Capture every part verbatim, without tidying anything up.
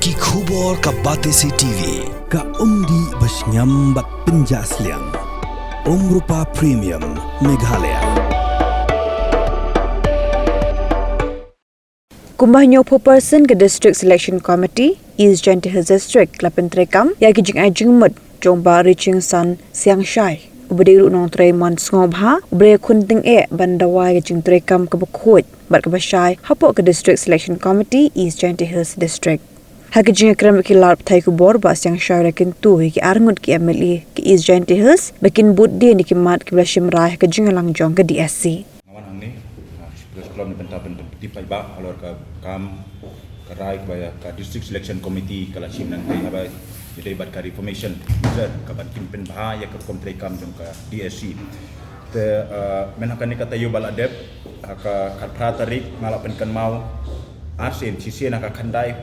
Ki khubor ka Batesi T V, ka umdih ba shngiam bad pynjah sliang. Umrupa Premium, Meghalaya. Kumba hynñiewphew percent ka District Selection Committee, East Jaintia Hills District, ka la pyntreikam ïa ki jingai jingmut jong Bah Richingson Siangshai, uba dei ruh u nongtrei mon sngewbha, uba la ïakhun tyngeh ban dawa ïa ka jingtreikam kaba khuid bad kaba shai hapoh ka District Selection Committee, East Jaintia Hills District. Ha ka jingïakren bad ki lad pathai khubor, Bah Siangshai u la kyntu ïa ki arngut ki M L A ka East Jaintia Hills ba kin bud dien ïa ki mat kiba la shim rai ha ka jingïalang jong ka D S C. Nga wan hangne, ah, press club na bynta ban pyntip paidbah halor ka kam ka rai kaba ïa ka District Selection Committee ka la shim nangtei haba ïadei bad ka reformation measure kaban kin pynbha ïa ka rukom treikam jong ka D S C. Te, ah, myn ha kane ka taïew ba la dep, ha ka khatphra tarik nga la pynkynmaw arsien, shisien ha ka khyndai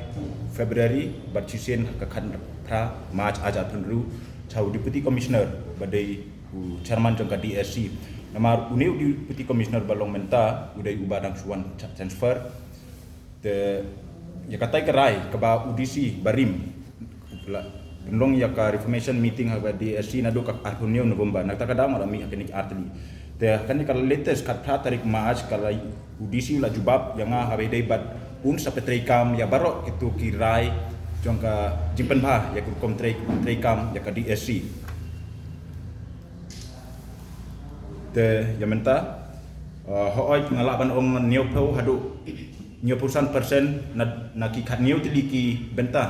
February bad shisien ha ka khyndai phra March arhajar arphew hynriew, cha u Deputy Commissioner ba dei u Chairman jong ka D S C. Namar une u Deputy Commissioner ba long mynta u dei uba dang shu wan tra-, transfer. Te ïa katai ka rai kaba u D C barim la pynlong ïa ka reformation meeting ha ka D S C naduh ka arphew hynñiew November. Na kata ka daw nga la mih ha kine ki artylli. Te ha kane ka latest khatphra tarik March ka la u D C u la jubab ïa nga haba ïadei bad un sa pyntreikam ïa baroh kito ki rai jong ka jingpynbha ïa ka rukom trei, treikam ïa ka D S C. Te ïa mynta, eh, hooid nga lah ban ong hynñiewphew haduh hynñiewphew san percent na, na ki khathynñiew tylli ki bynta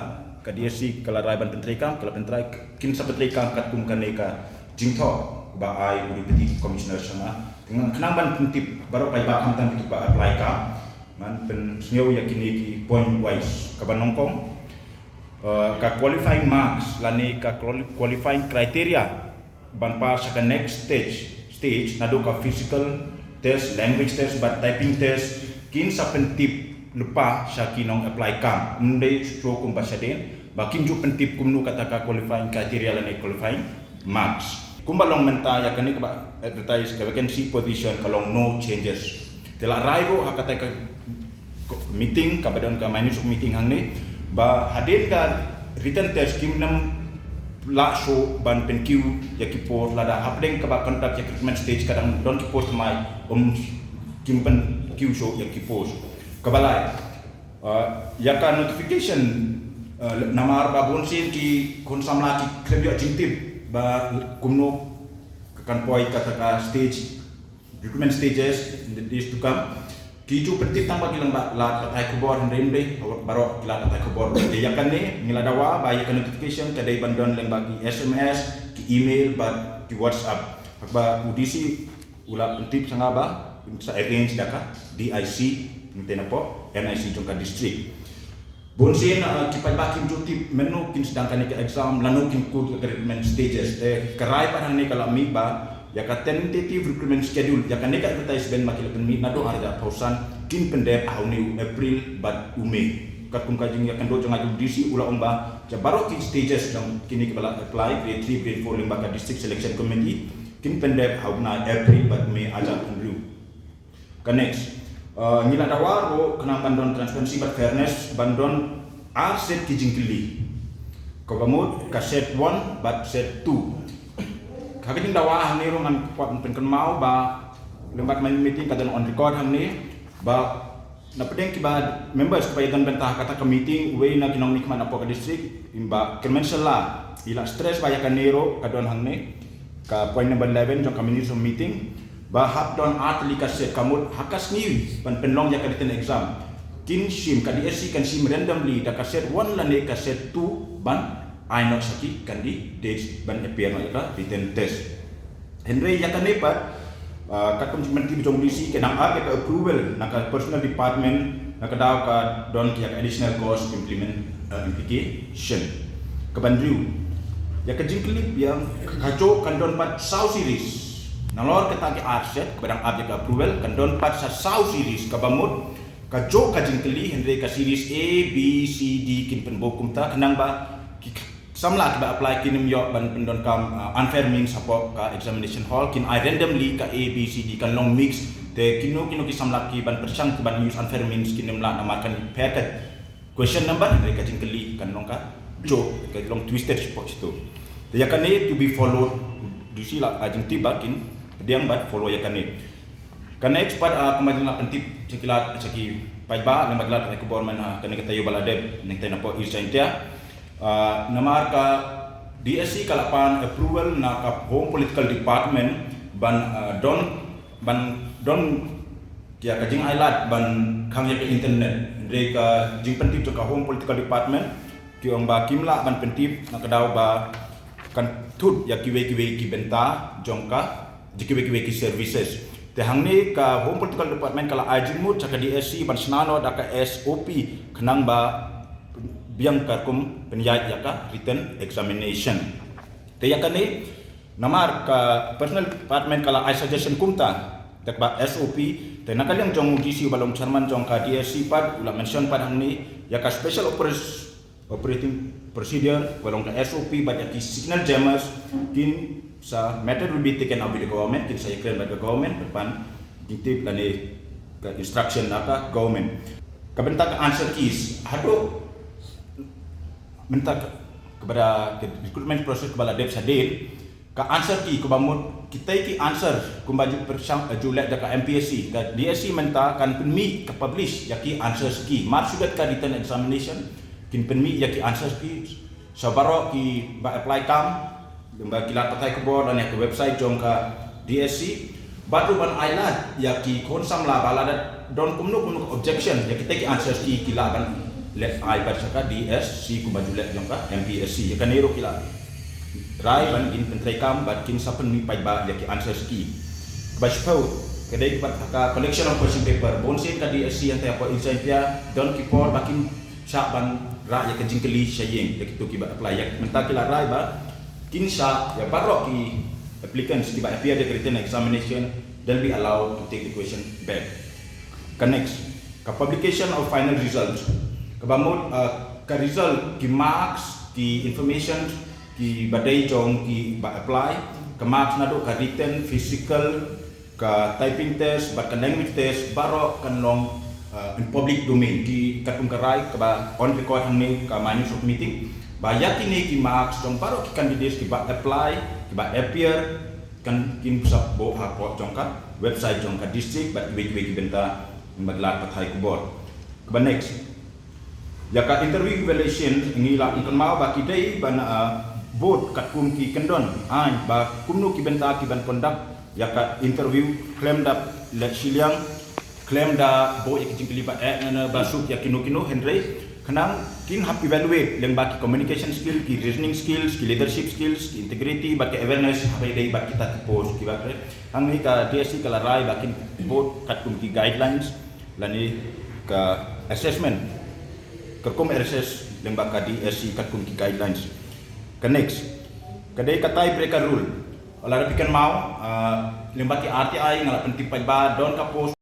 ka D S C ka la rai ban pyntreikam, ka la pyntrei, kin sa pyntreikam katkum kane ka jingthoh ba ai u Deputy Commissioner sha nga. Te ngan khnang ban pyntip baroh paidbah khamtam kito ba apply kam, ngan pynsngew ïa kine ki point wise. Kaba nyngkong, eh, ka qualifying marks lane ka quali-, qualifying criteria ban pass sha ka next stage, stage naduh ka physical test, language test bad typing test kin sa pyntip lypa sha ki nong apply kam. Ym dei shuh kumba shadien ba kim ju pyntip kumno kata ka qualifying criteria lane qualifying marks. Kumba long mynta ïa kane kaba advertise ka vacancy position ka long no changes. Te la rai ruh ha kata ka meeting kaba don ka minutes of meeting hangne ba hadien ka written test kim nym lah shuh ban pynkiew ïa ki post lada hapdeng kaba conduct ïa ka recruitment stage ka dang don ki post thymmai, um, kim pynkiew shuh ïa ki post. Kaba lai, uh, ïa ka notification, uh, namar ba bun sien ki khun samla ki khlem ïoh jingtip ba kumno ka kan poi kata ka stage, recruitment stages in the days to come. Ki ju pyntip tang ba ki lyngba lad pathai khubor, hynrei ym dei baroh ki lad pathai khubor. Te ïa kane ngi la dawa ba ïa ka notification ka dei ban don lyngba ki S M S, ki email bad ki WhatsApp. Haba u D C u la pyntip sha nga ba sa arrange da ka D I C, mynta napoh N I C jong ka district. Bun sien, uh, ki paidbah kim ju tip mynno kin sdang kane ka exam, lano kin kut ka recruitment stages. Te ka rai pat hangne ka la mih ba ïa ka tentative recruitment schedule, ïa kane ka advertisement ba ki la pynmih naduh arhajar arphew san kin pyndep ha une u April bad u May. Katkum ka jingïakynduh jong nga jong u D C u la ong ba ïa baroh ki stages jong kine kiba la apply grade three, grade four lyngba ka District Selection Committee kin pyndep ha u bnai April bad May arhajar arphew hynriew. Ka next, uh, ngi la dawa ruh khnang ban don transparency bad fairness, ban don ar set ki jingkylli. Kaba mut ka set one bad set two. Ka jingdawa hangne ruh ngan kwah pynkynmaw ba lyngba ka meeting ka don on record hangne ba na pdeng kiba members kiba ïadon bynta ha kata ka meeting, uwei na ki nongmihkhmat napoh ka district, i Bah Clement Shylla, i la stress ba ïa kane ruh ka don hangne, ka point number eleven jong ka minutes of meeting, ba hap don ar tylli ka set, ka mut ha ka sngi ban pynlong ïa ka written exam, kin shim, ka D S C kan shim randomly da ka set one lane ka set two ban ai noh sha ki candidates ban appear noh ïa ka written test. Hynrei ïa kane pat, ah, katkum jingmyntoi jong u D C ka dang ap ïa ka approval na ka personnel department, na ka daw ka don ïa ka additional cost implement, ah, implication. Kaba hynriew, ïa ka jingkylli ïa ka jong kan don pat saw series. Nalor kata ki ar set kaba dang ap ïa ka approval, kan don pat sa saw series, kaba mut ka jong ka jingkylli, hynrei ka series A, B, C, D kin pynbok kumta, khnang ba ki samla kiba apply kin ym ïoh ban pyndonkam, uh, unfair means hapoh ka examination hall, kin ai randomly ka A, B, C, D, kan long mix. Te kino kino ki samla kiban pyrshang kiban use unfair means kin ym lah namar kan pher ka Question number, hynrei ka jingkylli kan long ka jop, ka long twisted shapoh shitu. Te ïa kane to be followed, du shi la, ah, jingtip ba kin pdiang bad follow ïa kane. Ka next pat, ah, kumba jin la pyntip sha ki lad, sha ki paidbah, lyngba ki lad pathai khubor mynta, ah, kane ka taïew ba la dep, nangta napoh East Jaintia. Ah, namar ka D S C ka la pan approval na ka Home Political Department ban, ah, don, ban don ïa ka jingailad ban khang ïa ka internet. Hynrei ka jingpyntip jong ka Home Political Department ki ong ba kim lah ban pyntip na ka daw ba kan thut ïa kiwei kiwei ki bynta jong ka, jong kiwei kiwei ki services. Te hangne ka Home Political Department ka la ai jingmut sha ka D S C ban shna noh da ka S O P khnang ba biang ka rukom pynïaid ïa ka written examination. Te ïa kane, namar ka Personnel Department ka la ai suggestion kumta da kaba S O P, te na ka liang jong u D C uba long chairman jong ka D S C pat u la mention pat hangne ïa ka special operas-, operating procedure, uba long ka S O P bad ïa ki signal jammers, kin sa matter will be taken up with the government, kin sa ïakren bad ka government, bad ban jingtip lane ka instruction na ka government. Ka bynta ka answer keys, haduh mynta ka, kaba da ka recruitment process kaba la dep shadien, ka answer key kaba mut kitai ki answer kumba ju pyrshang, ju leh da ka M P S C, ka D S C mynta kan pynmih, ka publish ïa ki answers key. Mar shu dep ka written examination, kin pynmih ïa ki answers key sha baroh kiba apply kam, lyngba ki lad pathai khubor lane ka website jong ka D S C. Bad ruh ban ailad ïa ki khun samla ba lada don kumno kumno ka objection ïa kita ki answers key, ki lah ban leh ai bad sha ka D S C kumba ju leh jong ka M P S C. Ïa kane ruh ki la rai ban kin pyntreikam bad kin sa pynmih paidbah ïa ki answers key. Kaba shiphew, ka dei bad ka collection of question paper. Bun sien ka D S C hangta hapoh East Jaintia don ki por ba kin shah ban rah ïa ka jingkylli sha ïing da kito kiba apply. Ïa mynta ki la rai ba kin shah ïa baroh ki applicants kiba appear ïa ka written examination, they'll be allowed to take the question back. Ka next, ka publication of final result. Kaba mut, uh, ka result, ki marks, ki information kiba dei jong kiba apply, ka marks naduh ka written, physical, ka typing test bad ka language test, baroh kan long, uh, in public domain. Ki katkum ka rai kaba on record hangne ka minutes of meeting ba ïa kine ki marks jong baroh ki candidates kiba apply, kiba appear, kan kin sa buh hapoh jong ka website jong ka district bad kiwei kiwei ki bynta, bad ki lad pathai khubor. Kaba next, ïa ka interview evaluation, ngi la kynmaw ba ki dei ban, uh, bud katkum ki kyndon aiñ ba kumno ki bynta ki ban conduct ïa ka interview, khlem da leh shiliang, khlem da buh ïa ki jingkylli ba eh na na ba suk ïa kino kino, hynrei khnang kin hap evaluate lyngba ki communication skill, ki reasoning skills, ki leadership skills, ki integrity bad ki awareness haba ïadei bad kita ki post kiba kre. Hangne ka D S C ka la rai ba kin bud katkum ki guidelines lane ka assessment, ka rukom assess lyngba ka D S C katkum ki guidelines. Ka next, ka dei ka tiebreaker rule. Lada phi kynmaw, ah, lyngba ki R T I nga la pyntip pat ba don ka post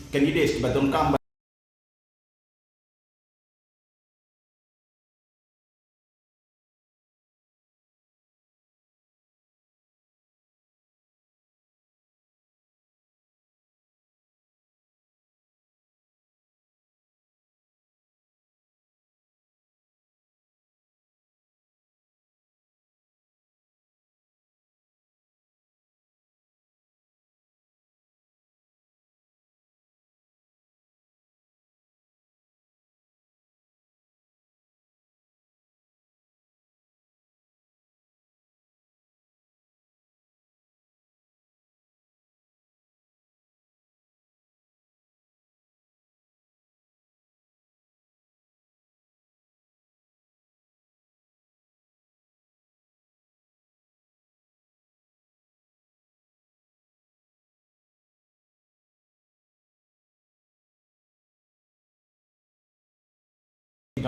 candidates kiba donkam ba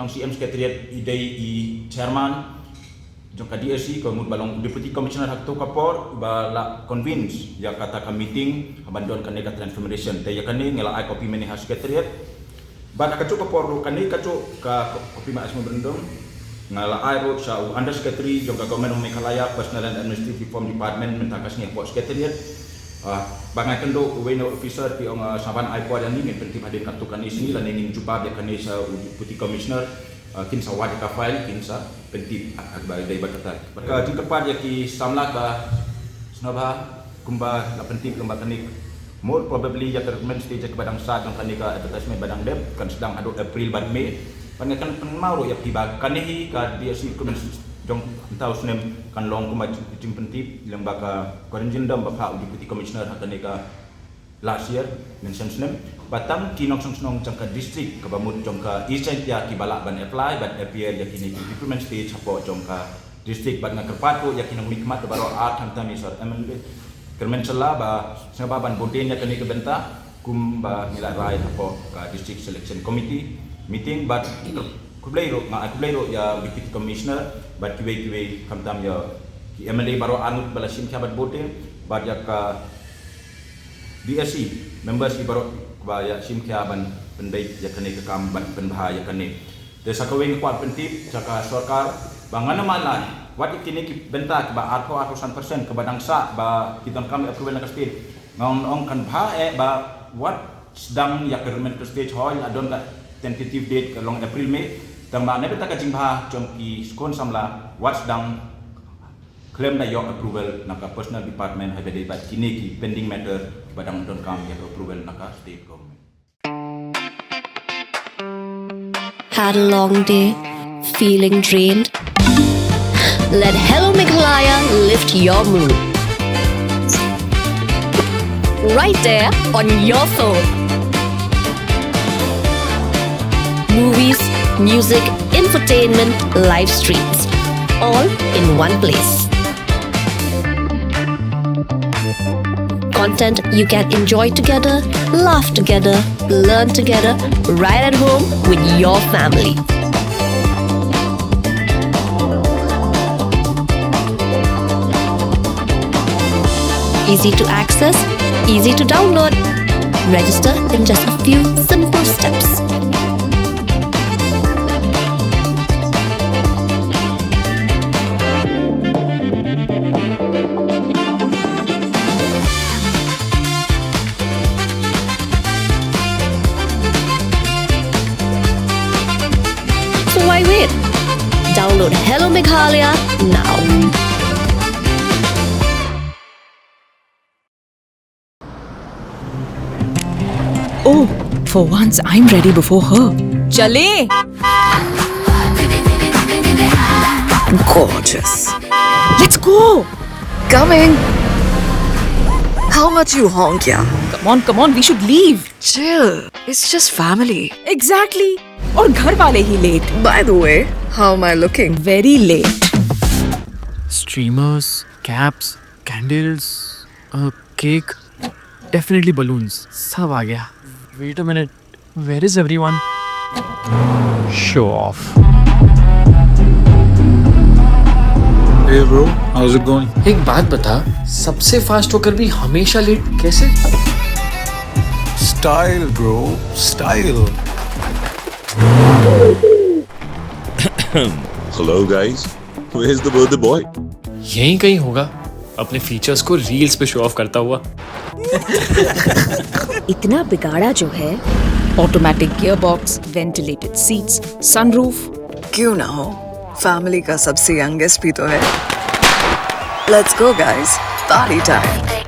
Jong C M Secretariat i dei i chairman jong ka D S C, ka mut ba long Deputy Commissioner ha kato ka por, ba la convince ïa kata ka meeting ban don kane ka transformation. Te ïa kane nga la ai copy mynne ha Secretariat. Bad ha kajuh ka por ruh kane kajuh ka copy ma S M Brendong nga la ai ruh sha u Under Secretary jong ka Government of Meghalaya Personnel and Administrative Reform Department mynta ka sngi hapoh Secretariat. Ah, ba nga kynduh uwei na u officer te ong, ah, sngewbha ai por ïa ngi, ngin pyntip hadien katto katne sngi lane ngin jubab ïa kane sha u Deputy Commissioner, ah, kin sa wad ïa ka file, kin sa pyntip, ah, ba dei ba kata. Bad ka jingkyrpad ïa ki samla ba sngewbha kumba la pyntip kumba kane, more probably ïa ka recruitment stage ïa kiba dang sah jong kane ka advertisement ba dang dep kan sdang haduh April bad May. Bad nga kan pynmaw ruh ïa phi ba kane hi ka D S C recruitment jong mynta u snem kan long kumba jingpyntip lyngba ka quarantine dom ba pha u Deputy Commissioner ha kane ka last year, mynshem snem, ba tang ki nongshong shnong jong ka district kaba mut jong ka East Jaintia kiba lah ban apply bad appear ïa kine ki recruitment stage hapoh jong ka district. Bad nga kyrpad ruh ïa ki nongmihkhmat baroh ar khamtam ïa Sir M L A Kyrmen Shylla ba sngewbha ban bud dien ïa kane ka bynta kumba ngi la rai hapoh ka District Selection Committee meeting. Bad khublei ruh, nga ai khublei ruh ïa Deputy Commissioner bad kiwei kiwei khamtam ïa ki M L A baroh arngut ba la shim khia bad bud dien bad ïa ka D S C members ki baroh ba ïa shim khia ban pynbeit ïa kane ka kam ban pynbha ïa kane. Te sa kawei nga kwah pyntip sha ka sorkar ba ngan ym lah wat ïa kine ki bynta kiba arphew, arphew san percent kiba dang sah ba ki donkam approval na ka state. Nga ong kan bha eh ba wat sdang ïa ka recruitment stage, hooid la don ka tentative date ka long April May. Tang ba na bynta ka jingbha jong ki khun samla wat sdang khlem da ïoh approval na ka personnel department haba dei bad kine ki pending matter ba dang donkam ïa ka approval na ka state government. Had a long day? Feeling drained? Let Hello Meghalaya lift your mood. Right there on your phone. Movies, music, infotainment, live streams, all in one place. Content you can enjoy together, laugh together, learn together, right at home with your family. Easy to access, easy to download. Register in just a few simple steps. So why wait? Download Hello Meghalaya now. Oh, for once I'm ready before her. चले। Gorgeous. Let's go. Coming. How much you honk, yeah? Come on, come on, we should leave. Chill. It's just family. Exactly. और घर वाले ही late. By the way, how am I looking? Very late. Streamers, caps, candles, a cake, definitely balloons. सब आ गया। Wait a minute, where is everyone? Show off. Hey bro, how's it going? एक बात बता, सबसे फास्ट होकर भी हमेशा लेट कैसे? Style bro, style. Hello guys, where's the birthday boy? यहीं कहीं होगा, अपने फीचर्स को रील्स पे शो ऑफ करता हुआ। इतना बिगाड़ा जो है। Automatic gearbox, ventilated seats, sunroof। क्यों ना हो, फैमिली का सबसे यंगेस्ट भी तो है। Let's go guys, party time.